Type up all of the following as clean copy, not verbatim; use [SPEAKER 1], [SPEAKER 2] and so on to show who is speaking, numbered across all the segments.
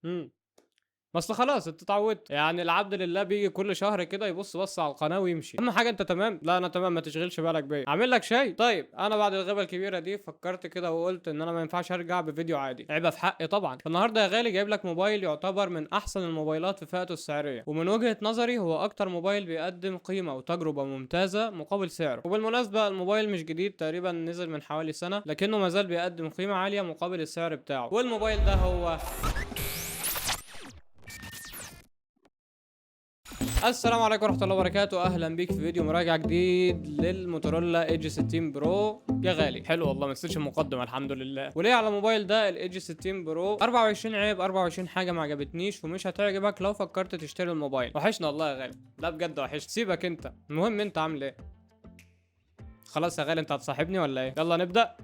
[SPEAKER 1] إمم. ما أصل خلاص أنت اتعودت، يعني العبد لله بييجي كل شهر كده يبُص بصّة على القناة ويمشي. أهم حاجة أنت تمام؟ لا أنا تمام، ما تشغلش بالك بيّا. أعمل لك شاي؟ طيب أنا بعد الغيبة الكبيرة دي فكرت كده وقُلت إن أنا ما ينفعش أرجع بفيديو عادي، عيبة في حقي طبعًا. فالنهارده يا غالي جايب لك موبايل يعتبر من أحسن الموبايلات في فئته السعرية، ومن وجهة نظري هو أكتر موبايل بيقدم قيمة وتجربة ممتازة مقابل سعره. وبالمناسبة الموبايل مش جديد، تقريبًا نزل من حوالي سنة، لكنه ما زال بيقدم قيمة عالية مقابل السعر بتاعه. والموبايل ده هو السلام عليكم ورحمة الله وبركاته. أهلا بيك في فيديو مراجعة جديد للموتورولا ايدج 60 برو يا غالي. حلو والله، ما نسيتش المقدمة الحمد لله. وليه على الموبايل ده الايدج 60 برو؟ 24 عيب، 24 حاجة ما عجبتنيش ومش هتعجبك لو فكرت تشتري الموبايل. وحشنا والله يا غالي، لا بجد وحشنا. سيبك انت، المهم انت عامل ايه؟ خلاص يا غالي انت هتصاحبني ولا ايه؟ يلا نبدأ.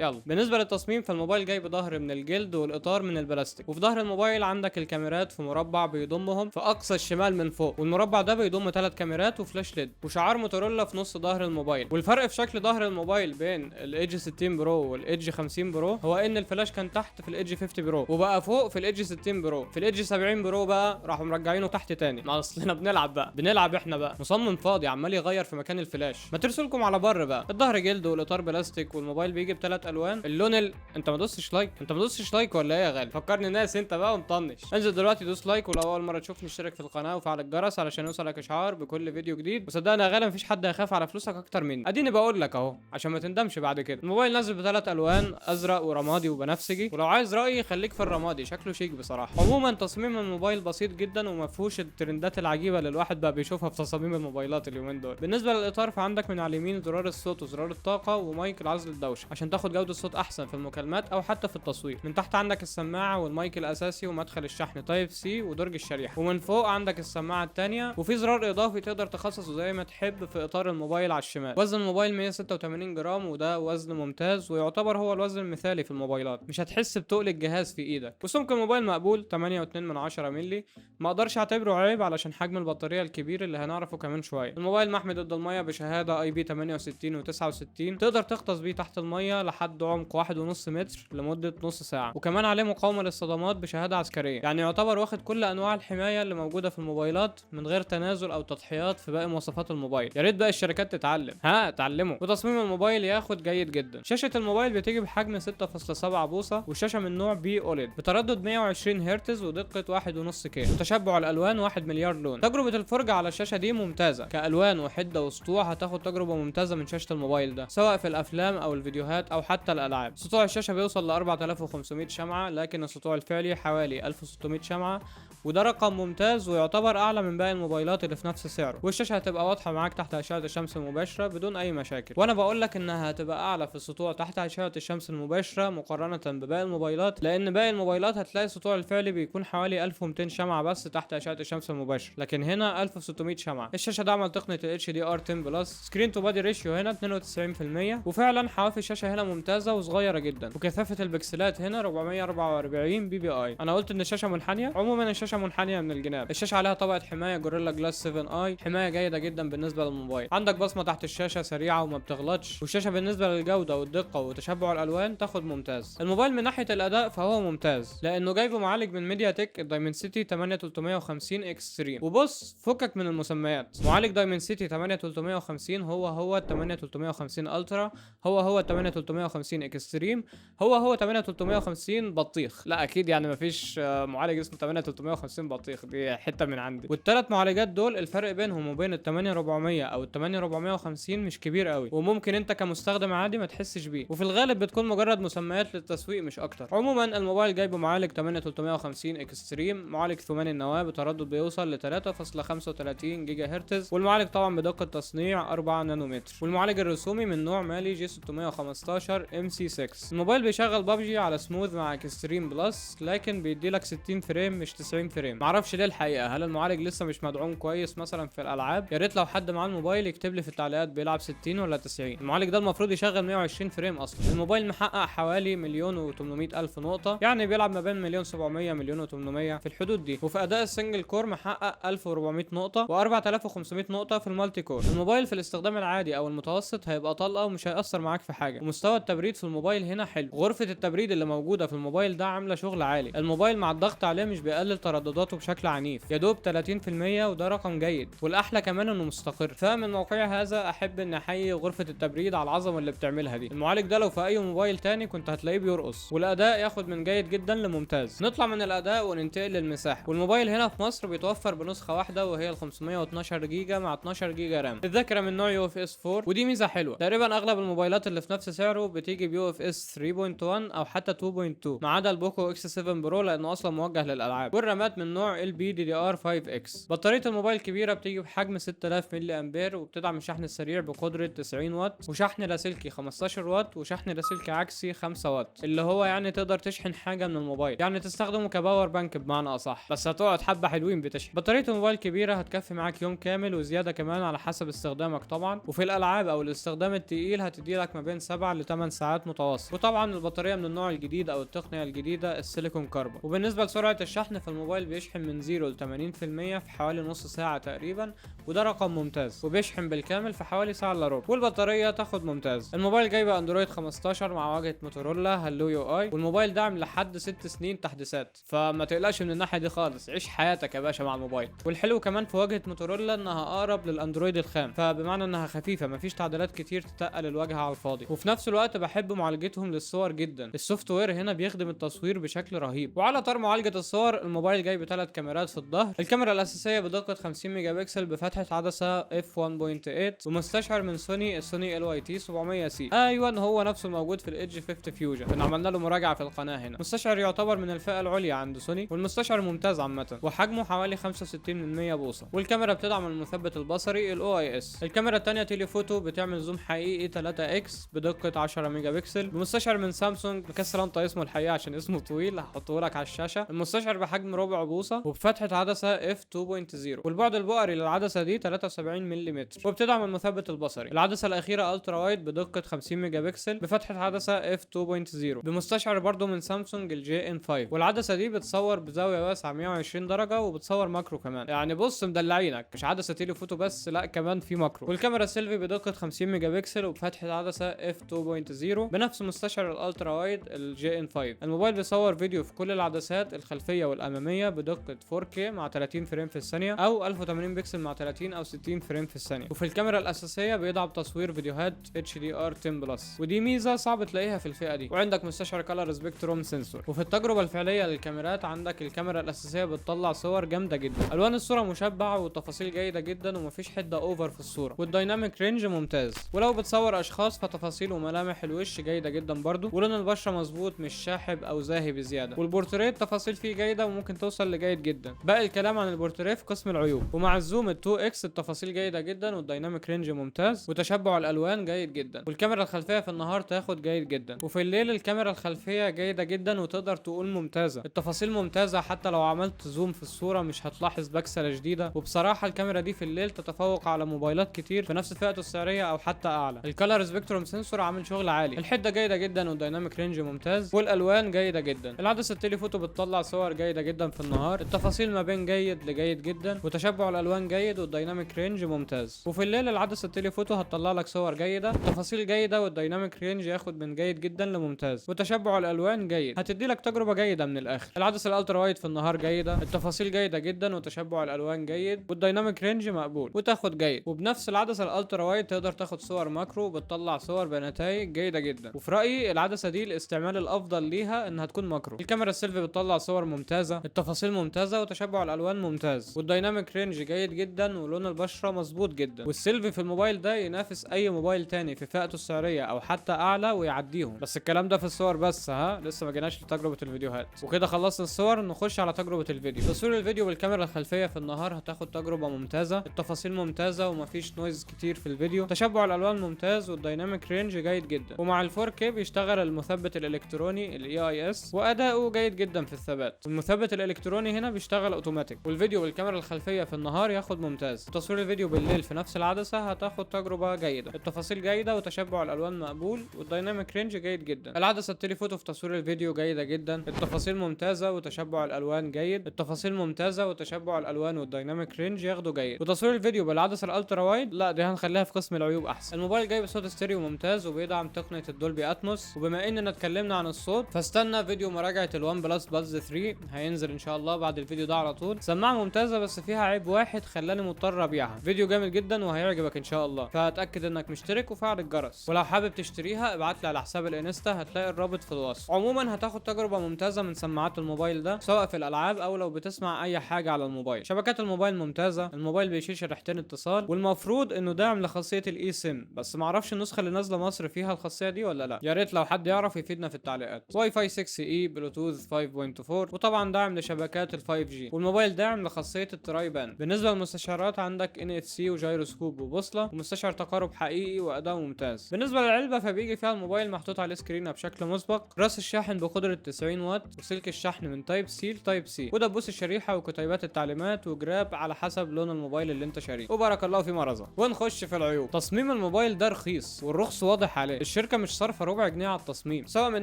[SPEAKER 1] يلا. بالنسبة للتصميم فالموبايل جاي بظهر من الجلد والإطار من البلاستيك، وفي ظهر الموبايل عندك الكاميرات في مربع بيضمهم في أقصى الشمال من فوق، والمربع ده بيضم 3 كاميرات و flash LED، وشعار موتورولا في نص ظهر الموبايل. والفرق في شكل ظهر الموبايل بين الايدج 60 برو والايدج 50 برو هو ان الفلاش كان تحت في الايدج 50 برو وبقى فوق في الايدج 60 برو. في الايدج 70 برو بقى راحوا مرجعينه تحت تاني. ما اصلنا بنلعب بقى، بنلعب احنا بقى. مصمم فاضي عمال يغير في مكان الفلاش. ما ترسلكم على بر بقى. الظهر جلد والاطار بلاستيك، والموبايل بيجي بثلاث الوان. اللون انت ما دوستش like، انت ما دوستش like ولا ايه يا غالي؟ فكرني ناس انت بقى ومطنش. انزل دلوقتي دوس like، ولو اول مرة تشوفني اشترك في القناة وفعل الجرس علشان يوصلك اشعار بكل فيديو جديد. وصدقني يا غالي مفيش حد هيخاف على فلوسك اكتر مني، اديني بقول لك اهو عشان ما تندمش بعد كده. الموبايل نازل بثلاث الوان، ازرق ورمادي وبنفسجي، ولو عايز رايي خليك في الرمادي، شكله شيك بصراحة. عموما تصميم الموبايل بسيط جدا وما فيهوش الترندات العجيبة اللي الواحد بقى بيشوفها في تصاميم الموبايلات اليومين دول. بالنسبة للاطار فعندك من على اليمين زرار الصوت وزرار الطاقة ومايك العزل الدوشة عشان تاخد جوده صوت احسن في المكالمات او حتى في التصوير. من تحت عندك السماعة والمايك الاساسي ومدخل الشحن Type C ودرج الشريحة، ومن فوق عندك السماعة الثانية، وفي زرار اضافي تقدر تخصصه زي ما تحب في اطار الموبايل على الشمال. وزن الموبايل 186 جرام، وده وزن ممتاز ويعتبر هو الوزن المثالي في الموبايلات، مش هتحس بتقل الجهاز في ايدك. وسمك الموبايل مقبول 8.2 مللي، ما اقدرش اعتبره عيب علشان حجم البطارية الكبير اللي هنعرفه كمان شوية. الموبايل محمي ضد المية بشهادة IP 68 و69، تقدر تغطس بيه تحت المية لحد عمق 1.5 متر لمدة نص ساعة، وكمان عليه مقاومة للصدمات بشهادة عسكرية. يعني يعتبر واخد كل انواع الحماية اللي موجودة في الموبايلات من غير تنازل او تضحيات في باقي مواصفات الموبايل. يا ريت باقي الشركات تتعلم، ها اتعلموا. وتصميم الموبايل ياخد جيد جدا. شاشة الموبايل بتيجي بحجم 6.7 بوصه، والشاشه من نوع P-OLED بتردد 120 هرتز ودقة 1.5 K، وتشبع الالوان 1 مليار لون. تجربه الفرجة على الشاشة دي ممتازة كالوان وحده وسطوع، هتاخد تجربه ممتازة من شاشة الموبايل ده سواء في الافلام او الفيديوهات او حتى الالعاب. سطوع الشاشة بيوصل ل 4500 شمعة، لكن السطوع الفعلي حوالي 1600 شمعة، وده رقم ممتاز ويعتبر اعلى من باقي الموبايلات اللي في نفس سعره. والشاشه هتبقى واضحة معاك تحت اشعه الشمس المباشرة بدون اي مشاكل، وانا بقول لك انها هتبقى اعلى في السطوع تحت اشعه الشمس المباشرة مقارنة بباقي الموبايلات، لان باقي الموبايلات هتلاقي السطوع الفعلي بيكون حوالي 1200 شمعة بس تحت اشعه الشمس المباشرة، لكن هنا 1600 شمعة. الشاشة دعمت تقنية ال HDR 10 plus، screen to body ratio هنا 92%، وفعلا حواف الشاشة هنا ممتازة وصغيره جدا، وكثافه البكسلات هنا 444 PPI. انا قلت ان الشاشة منحنيه، عموما الشاشة منحنيه من الجناب. الشاشة عليها طبقه حماية Gorilla Glass 7 i، حماية جيدة جدا بالنسبة للموبايل. عندك بصمة تحت الشاشة سريعة وما بتغلطش، والشاشه بالنسبة للجودة والدقه وتشبع الالوان تاخد ممتاز. الموبايل من ناحية الاداء فهو ممتاز، لانه جايبه معالج من MediaTek ال Dimensity 8350 Extreme. وبص فكك من المسميات، معالج Dimensity 8350 هو هو 8350 Ultra، هو هو 8350 Extreme، هو هو 8350 بطيخ. لا اكيد يعني مفيش معالج اسمه 8350 بطيخ، دي حتة من عندي. والثلاث معالجات دول الفرق بينهم وبين ال 8400 او ال 8450 مش كبير قوي، وممكن انت كمستخدم عادي ما تحسش بيه، وفي الغالب بتكون مجرد مسميات للتسويق مش اكتر. عموما الموبايل جايبه معالج 8350 Extreme، معالج ثماني النواة بتردد بيوصل ل 3.35 جيجا هرتز، والمعالج طبعا بدقة تصنيع 4 نانومتر، والمعالج الرسومي من نوع مالي G 615 MC 6. الموبايل بيشغل بابجي على سموث مع Extreme Plus، لكن بيدي لك 60 frame مش 90 frame. معرفش ليه الحقيقة، هل المعالج لسه مش مدعوم كويس مثلا في الالعاب؟ يا ريت لو حد معاه الموبايل يكتب لي في التعليقات بيلعب 60 ولا 90. المعالج ده المفروض يشغل 120 frame اصلا. الموبايل محقق حوالي 1,800,000 نقطة، يعني بيلعب ما بين 1,700,000 1,800,000 في الحدود دي. وفي اداء ال single core محقق 1400 نقطة و4500 نقطة في ال multi core. الموبايل في الاستخدام العادي او المتوسط هيبقى طلقه ومش هيأثر معاك في حاجة، ومستوى التحكم التبريد في الموبايل هنا حلو، غرفة التبريد اللي موجودة في الموبايل ده عامله شغل عالي. الموبايل مع الضغط عليه مش بيقلل تردداته بشكل عنيف، يا دوب 30%، وده رقم جيد، والاحلى كمان انه مستقر. فمن موقعي هذا احب ان احيي غرفة التبريد على العظمة اللي بتعملها دي. المعالج ده لو في اي موبايل تاني كنت هتلاقيه بيرقص. والاداء ياخد من جيد جدا لممتاز. نطلع من الاداء وننتقل للمساحه. والموبايل هنا في مصر بيتوفر بنسخه واحدة وهي ال 512 جيجا مع 12 جيجا RAM. الذاكرة من نوع UFS 4، ودي ميزة حلوه. تقريبا اغلب الموبايلات اللي في نفس سعره بتيجي ب UFS 3.1 او حتى 2.2، ما عدا ال Poco X7 Pro لانه اصلا موجه للالعاب. والرامات من نوع ال بي دي دي ار 5 اكس. بطارية الموبايل كبيره، بتيجي بحجم 6000 ملي امبير، وبتدعم الشحن السريع بقدره 90 واط، وشحن لاسلكي 15 واط، وشحن لاسلكي عكسي 5 واط، اللي هو يعني تقدر تشحن حاجة من الموبايل، يعني تستخدمه ك power bank بمعنى اصح، بس هتقعد حبه حلوين بتشحن. بطارية الموبايل كبيره، هتكفي معاك يوم كامل وزيادة كمان على حسب استخدامك طبعا. وفي الالعاب او الاستخدام التقيل هتدي لك ما بين 7 ل 8 ساعات متواصل. وطبعا البطارية من النوع الجديد او التقنية الجديدة ال silicon carbon. وبالنسبة لسرعه الشحن فالموبايل بيشحن من 0 ل 80% في حوالي نص ساعة تقريبا، وده رقم ممتاز، وبيشحن بالكامل في حوالي ساعة الا ربع، والبطاريه تاخد ممتاز. الموبايل جايبه اندرويد 15 مع واجهه موتورولا Hello UI، والموبايل دعم لحد 6 سنين تحديثات، فما تقلقش من الناحية دي خالص، عيش حياتك يا باشا مع الموبايل. والحلو كمان في واجهه موتورولا انها اقرب للاندرويد الخام، فبمعنى انها خفيفة مفيش تعديلات كتير تتقل الواجهة على الفاضي. وفي نفس الوقت بحب معالجتهم للصور جدا، ال software هنا بيخدم التصوير بشكل رهيب. وعلى طار معالجة الصور، الموبايل جاي بثلاث كاميرات في الظهر. الكاميرا الاساسية بدقة 50 ميجا بكسل بفتحه عدسة f 1.8، ومستشعر من سوني ال Sony LYT 700 C، ايوه هو نفسه الموجود في ال Edge 50 Fusion، كنا عملنا له مراجعه في القناة هنا. مستشعر يعتبر من الفئة العليا عند سوني، والمستشعر ممتاز عامة، وحجمه حوالي 65 بوصه. والكاميرا بتدعم المثبت البصري ال OIS. الكاميرا الثانية telephoto بتعمل zoom حقيقي 3 X بدقة 10 ميجا بكسل، بمستشعر من سامسونج، مكسل انطق اسمه الحقيقة عشان اسمه طويل، هحطه لك على الشاشة. المستشعر بحجم ربع بوصه وبفتحه عدسة f 2.0، والبعد البؤري للعدسه دي 73 ملم، وبتدعم المثبت البصري. العدسة الاخيرة ultra wide بدقة 50 ميجا بكسل بفتحه عدسة f 2.0، بمستشعر برضو من سامسونج ال JN 5، والعدسه دي بتصور بزاوية واسعة 120 درجه وبتصور macro كمان. يعني بص مدلعينك، مش عدسة telephoto بس، لا كمان في macro. والكاميرا سيلفي بدقة 50 ميجا بكسل وبفتحه عدسة f 2.0 بنفس مستشعر ال ultra wide ال JN 5. الموبايل بيصور فيديو في كل العدسات الخلفية والاماميه بدقة 4K مع 30 frame في الثانية، او 1080 بكسل مع 30 او 60 frame في الثانية. وفي الكاميرا الاساسية بيدعم تصوير فيديوهات HDR 10 plus، ودي ميزة صعب تلاقيها في الفئة دي. وعندك مستشعر color spectrum sensor. وفي التجربة الفعلية للكاميرات عندك الكاميرا الاساسية بتطلع صور جامدة جدا، الوان الصورة مشبعة والتفاصيل جيدة جدا، ومفيش حده over في الصورة، وال dynamic range ممتاز. ولو بتصور اشخاص فتفاصيل وملامح الوش جيدة جدا برضو، ولون البشرة مظبوط مش شاحب او زاهي بزيادة. والبورتريت تفاصيل فيه جيدة وممكن توصل لجيد جدا. باقي الكلام عن البورتريه في قسم العيوب. ومع ال zoom ال 2 X التفاصيل جيدة جدا، وال dynamic range ممتاز، وتشبع الالوان جيد جدا. والكاميرا الخلفية في النهار تاخد جيد جدا، وفي الليل الكاميرا الخلفية جيدة جدا وتقدر تقول ممتازة. التفاصيل ممتازة، حتى لو عملت zoom في الصورة مش هتلاحظ بكسله شديدة. وبصراحة الكاميرا دي في الليل تتفوق على موبايلات كتير في نفس فئته السعرية او حتى اعلى. ال color spectrum sensor عامل شغل عالي، الحدة جيدة جدا، وال dynamic range ممتاز، والالوان جيدة جدا. العدسة ال telephoto بتطلع صور جيدة جدا في النهار، التفاصيل ما بين جيد لجيد جدا، وتشبع الالوان جيد، وال dynamic range ممتاز. وفي الليل العدسة ال telephoto هتطلع لك صور جيدة، تفاصيل جيدة، وال dynamic range ياخد من جيد جدا لممتاز، وتشبع الالوان جيد، هتدي لك تجربه جيدة من الاخر. العدسة ال ultra wide في النهار جيدة، التفاصيل جيدة جدا، وتشبع الالوان جيد، وال dynamic range مقبول، وتاخد جيد. وبنفس العدسة ال ultra wide تقدر تاخد صور macro، بتطلع صور بنتائج جيدة جدا. وفي رايي العدسة دي الاستعمال الافضل ليها انها تكون macro. الكاميرا السيلفي بتطلع صور ممتازة، التفاصيل ممتازة، وتشبع الالوان ممتاز، وال dynamic range جيد جدا، ولون البشرة مظبوط جدا. والسيلفي في الموبايل ده ينافس اي موبايل تاني في فئته السعرية او حتى اعلى ويعديهم. بس الكلام ده في الصور بس، ها لسه ما جيناش لتجربة الفيديوهات. وكده خلصنا الصور، نخش على تجربه الفيديو. تصوير الفيديو بالكاميرا الخلفية في النهار هتاخد تجربه ممتازة، التفاصيل ممتازة، ومفيش noise كتير في الفيديو، تشبع الالوان ممتاز، وال dynamic range جيد جدا. ومع ال 4K بيشتغل المثبت الالكتروني ال EIS، واداؤه جيد جدا في الثبات. المثبت الالكتروني هنا بيشتغل اوتوماتيك. والفيديو بالكاميرا الخلفية في النهار ياخد ممتاز. تصوير الفيديو بالليل في نفس العدسة هتاخد تجربه جيدة، التفاصيل جيدة، وتشبع الالوان مقبول، وال dynamic range جيد جدا. العدسة ال telephoto في تصوير الفيديو جيدة جدا، التفاصيل ممتازة، وتشبع الالوان جيد، التفاصيل ممتازة، وتشبع الالوان وال dynamic range ياخدوا جيد. وتصوير الفيديو بالعدسه ال ultra wide لا دي هنخليها في قسم العيوب احسن. الموبايل جاي بصوت ستيريو ممتاز، وبيدعم تقنية ال Dolby Atmos. وبما اننا اتكلمنا عن الصوت فاستنى فيديو مراجعه ال OnePlus Buds 3 هينزل ان شاء الله بعد الفيديو ده على طول. سماعه ممتازة بس فيها عيب واحد خلاني مضطر ابيعها. فيديو جامد جدا وهيعجبك ان شاء الله، فاتاكد انك مشترك وفعل الجرس. ولو حابب تشتريها ابعت لي على حساب الانستا، هتلاقي الرابط في الوصف. عموما هتاخد تجربه ممتازة من سماعات الموبايل ده، سواء في الالعاب او لو بتسمع اي حاجة على الموبايل. شبكات الموبايل ممتازة، الموبايل بيشيل شريحتين اتصال، والمفروض انه داعم لخاصيه ال eSIM، بس معرفش النسخة اللي نازله مصر فيها الخاصية دي ولا لا. يا ريت لو حد يعرف يفيدنا في التعليقات. واي فاي 6E، بلوتوث 5.4، وطبعا داعم لشبكات ال 5G، والموبايل داعم لخاصيه ال tri-band. بالنسبة للمستشعرات عندك NFC وجيروسكوب وبوصله ومستشعر تقارب حقيقي واداء ممتاز. بالنسبة للعلبه فبيجي فيها الموبايل محطوط عليه سكرينه بشكل مسبق، راس الشاحن بقدره 90 واط، وسلك الشحن من Type C ل Type C، ودبوس الشريحة وكتيبات التعليمات وجراب على حسب لون الموبايل اللي انت شاريه، وبارك الله فيما رزق. ونخش في العيوب. تصميم الموبايل ده رخيص والرخص واضح عليه، الشركة مش صارفه ربع جنيه على التصميم، سواء من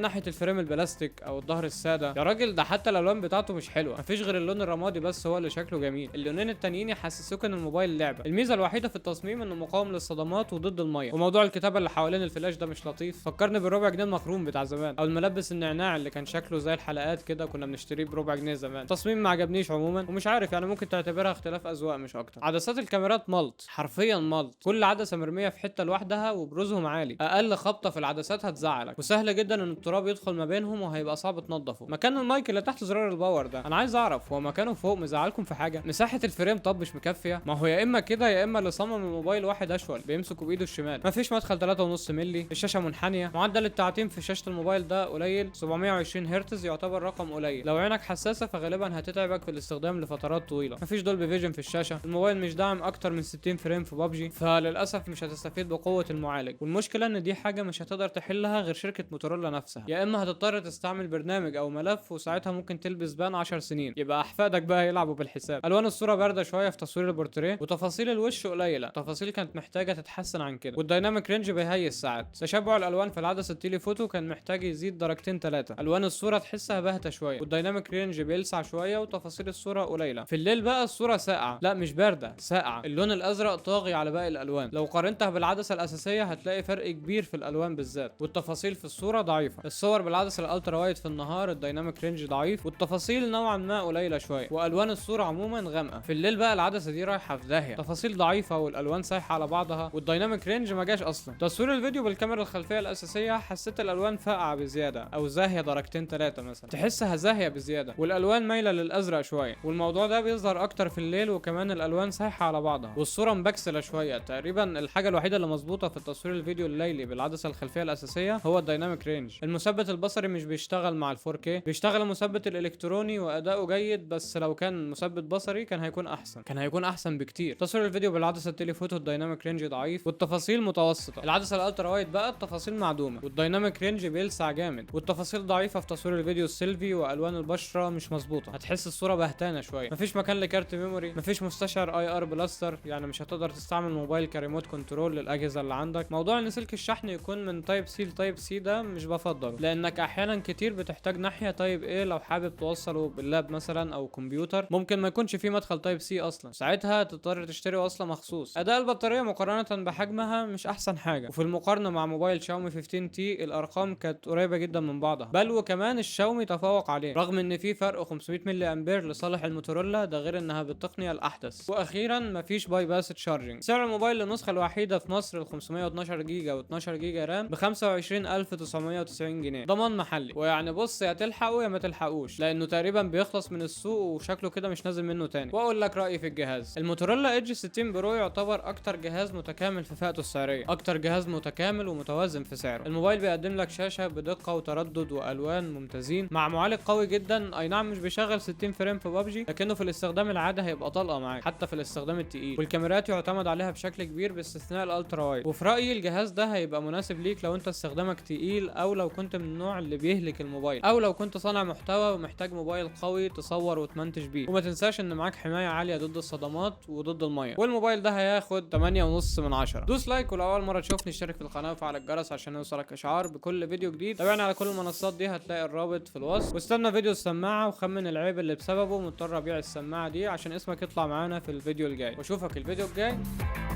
[SPEAKER 1] ناحية ال frame البلاستيك او الظهر السادة. يا راجل ده حتى الالوان بتاعته مش حلوة، مفيش غير اللون الرمادي بس هو اللي شكله جميل، اللونين التانيين يحسسوك ان الموبايل لعبه. الميزة الوحيدة في التصميم انه مقاوم للصدمات وضد المية. وموضوع الكتابة اللي حوالين الفلاش ده مش لطيف، فكرني بالربع جنيه المخروم بتاع زمان، او الملبس النعناع اللي كان شكله زي الحلقات كده، كنا بنشتريه بربع جنيه زمان. تصميم ما عجبنيش عموما، ومش عارف يعني ممكن تعتبرها اختلاف اذواق مش اكتر. عدسات الكاميرات ملط، حرفيا ملط، كل عدسة مرمية في حتة لوحدها وبروزهم عالي، اقل خبطه في العدسات هتزعلك، وسهل جدا ان التراب يدخل ما بينهم وهيبقى صعب تنظفه. مكان المايك اللي تحت زرار ال power ده انا عايز اعرف هو مكانه فوق مزعلكم في حاجة؟ مساحة ال frame طب مش مكفيه؟ ما هو يا اما كده يا اما اللي صمم الموبايل واحد اشول بيمسكه بايده الشمال. مفيش مدخل 3.5 مللي، الشاشة منحنيه، معدل التعتيم في شاشة الموبايل ده قليل 720 هرتز، يعتبر رقم قليل. لو عينك حساسة فغالبا هتتعبك في الاستخدام لفترات طويلة. مفيش Dolby Vision في الشاشة، الموبايل مش داعم اكتر من 60 frame في بابجي، فللاسف مش هتستفيد بقوة المعالج. والمشكلة ان دي حاجة مش هتقدر تحلها غير شركة موتورولا نفسها، يا اما هتضطر تستعمل برنامج او ملف، وساعتها ممكن تلبس ban 10 سنين، يبقى احفادك بقى يلعبوا بالحساب. الوان الصورة باردة شوية في تصوير البورتريه، وتفاصيل الوش قليله، تفاصيل كانت محتاجه تتحسن عن كده، وال dynamic range بيهيس ساعات. تشبع الالوان في العدسة ال telephoto كان محتاج يزيد درجتين ثلاثة، الوان الصورة تحسها باهته شوية، وال dynamic range بيلسع شوية، وتفاصيل الصورة قليله. في الليل بقى الصورة ساقعه، لا مش باردة، ساقعه، اللون الازرق طاغي على باقي الالوان. لو قارنتها بالعدسه الاساسية هتلاقي فرق كبير في الالوان بالذات، والتفاصيل في الصورة ضعيفة. الصور بالعدسه ال ultra wide في النهار ال dynamic range ضعيف، والتفاصيل نوعا ما قليله شوية، والوان الصورة عموما غامقه. في الليل بقى العدسة دي رايحة في داهية، تفاصيل ضعيفة والالوان سايحه على بعضها، وال dynamic range ما جاش اصلا. تصوير الفيديو بالكاميرا الخلفية الاساسية حسيت الالوان فاقعه بزيادة او زاهيه درجتين ثلاثة مثلا، تحسها زاهيه بزيادة، والالوان مايلة للازرق شوية، والموضوع ده بيظهر اكتر في الليل، وكمان الالوان سايحه على بعضها والصورة مبكسله شوية. تقريبا الحاجة الوحيدة اللي مظبوطة في التصوير الفيديو الليلي بالعدسه الخلفية الاساسية هو ال dynamic range. المثبت البصري مش بيشتغل مع ال 4K، بيشتغل المثبت الالكتروني واداؤه جيد، بس لو كان مثبت بصري كان هيكون احسن، كان هيكون احسن بكتير. تصوير الفيديو بالعدسه ال telephoto ال dynamic range ضعيف والتفاصيل متوسطه. العدسة ال ultra wide بقى التفاصيل معدومة، وال dynamic range بيلسع جامد، والتفاصيل ضعيفة في تصوير الفيديو السيلفي، والوان البشرة مش مظبوطة، هتحس الصورة بهتانه شوية. مفيش مكان لكارت memory، مفيش مستشعر IR blaster، يعني مش هتقدر تستعمل موبايل ك remote control للاجهزة اللي عندك. موضوع ان سلك الشحن يكون من Type C ل Type C ده مش بفضله، لانك احيانا كتير بتحتاج ناحية Type A لو حابب توصله باللاب مثلا او كمبيوتر، ممكن ما يكونش فيه مدخل Type C اصلا، ساعتها تضطر تشتري وصله مخصوص. اداء البطارية مقارنة بحجمها مش احسن حاجة، وفي المقارنة مع موبايل شاومي 15T الارقام كانت قريبه جدا من بعضها، بل وكمان الشاومي تفوق عليه رغم ان في فرق 500 ملي امبير لصالح الموتورولا، ده غير انها بالتقنيه الاحدث. واخيرا مفيش bypass charging. سعر الموبايل للنسخه الوحيدة في مصر ال 512 جيجا و12 جيجا RAM ب 25990 جنيه، ضمان محلي. ويعني بص يا تلحقوا يا ما تلحقوش، لانه تقريبا بيخلص من السوق وشكله كده مش نازل منه تاني. واقول لك رايي في الجهاز. الموتورولا Edge 60 Pro يعتبر اكتر جهاز متكامل في فئته السعرية، اكتر جهاز متكامل ومتوازن في سعره. الموبايل بيقدم لك شاشة بدقة وتردد والوان ممتازين مع معالج قوي جدا، اي نعم مش بيشغل 60 frame في بابجي، لكنه في الاستخدام العادي هيبقى طلقه معاك حتى في الاستخدام التقيل. والكاميرات يعتمد عليها بشكل كبير باستثناء ال ultra wide. وفي رايي الجهاز ده هيبقى مناسب ليك لو انت استخدامك تقيل، او لو كنت من النوع اللي بيهلك الموبايل، او لو كنت صانع محتوى ومحتاج موبايل قوي تصور وتمنتج بيه. وما تنساش ان معاك حماية عالية ضد الصدمات وضد المية. والموبايل ده هياخد 8.5 من 10. دوس like، ولو اول مرة تشوفني اشترك في القناة وفعل الجرس عشان يوصلك اشعار بكل فيديو جديد. تابعنا على كل المنصات دي، هتلاقي الرابط في الوصف. واستنى فيديو السماعة وخمن العيب اللي بسببه مضطر ابيع السماعة دي عشان اسمك يطلع معانا في الفيديو الجاي. واشوفك الفيديو الجاي،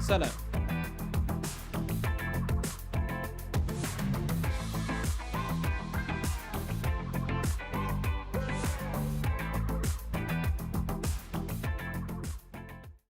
[SPEAKER 1] سلام.